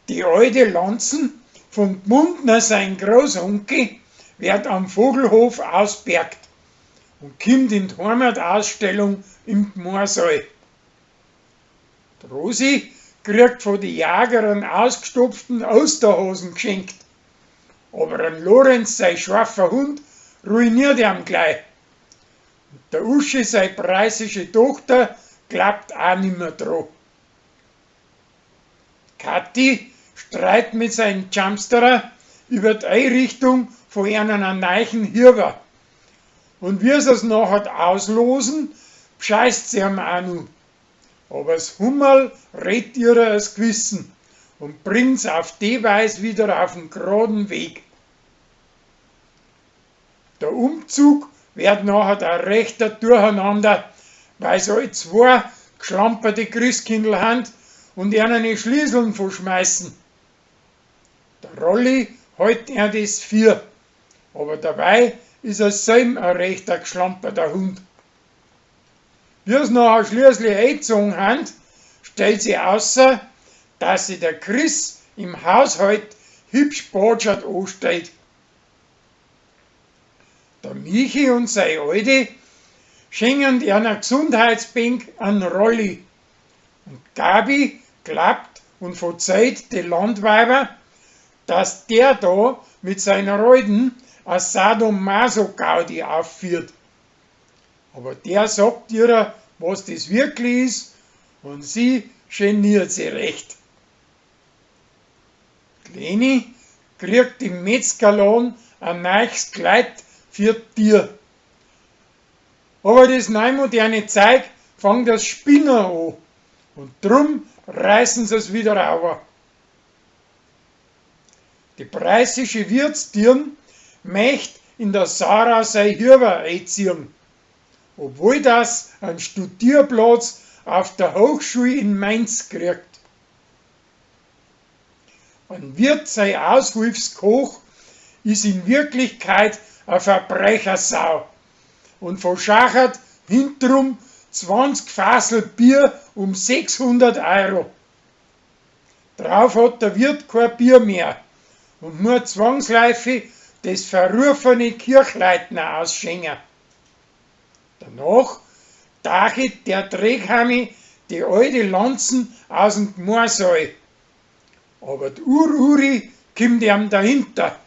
Die alte Lanzen vom Gmundner sein Großonkel wird am Vogelhof ausbergt und kimmt in die Heimatausstellung im Gmorsaal. Die Rosi kriegt von die Jager einen ausgestopften Osterhasen geschenkt. Aber ein Lorenz sein scharfer Hund ruiniert ihm gleich. Und der Uschi sei preußische Tochter glaubt auch nimmer dran. Kathi streit mit seinem Jumpsterer über die Einrichtung von einer neuen Hirwer. Und wie sie es nachher auslosen, bescheißt sie ihm auch noch. Aber das Hummerl redt ihr das Gewissen und bringt's auf die Weise wieder auf den geraden Weg. Der Umzug wird nachher ein rechter Durcheinander, weil sie alle zwei geschlamperte Christkindl han und ihnen die Schlieseln verschmeißen. Der Rolli hält er das vier, aber dabei ist er selber ein rechter geschlamperter Hund. Wie es nachher schließlich eingezogen han, stellt sich außer, dass sich der Chris im Haushalt hübsch botschert anstellt. Der Michi und sei Alte schenken einer Gesundheitsbank an Rolli. Und Gabi glaubt und verzeiht die Landweiber, dass der da mit seiner Alten a Sadomaso-Gaudi aufführt. Aber der sagt ihr, was das wirklich ist, und sie geniert sich recht. Die Leni kriegt im Metzgerladen ein neues Kleid für Tier. Aber das neumoderne Zeug fängt das Spinner an und drum reißen sie es wieder rauber. Die preußische Wirtsdirn möcht in der Sarah sei Hirwer einziehen, obwohl das einen Studierplatz auf der Hochschule in Mainz kriegt. Ein Wirt sei Aushilfskoch ist in Wirklichkeit a Verbrechersau und verschachert hintenrum 20 Fassel Bier um 600 Euro. Drauf hat der Wirt kein Bier mehr und muss zwangsläufig das verrufene Kirchleitner ausschenken. Danach tachelt der Dreghami die alte Lanzen aus dem Gmorsaal. Aber die Ururi kommt ihm dahinter.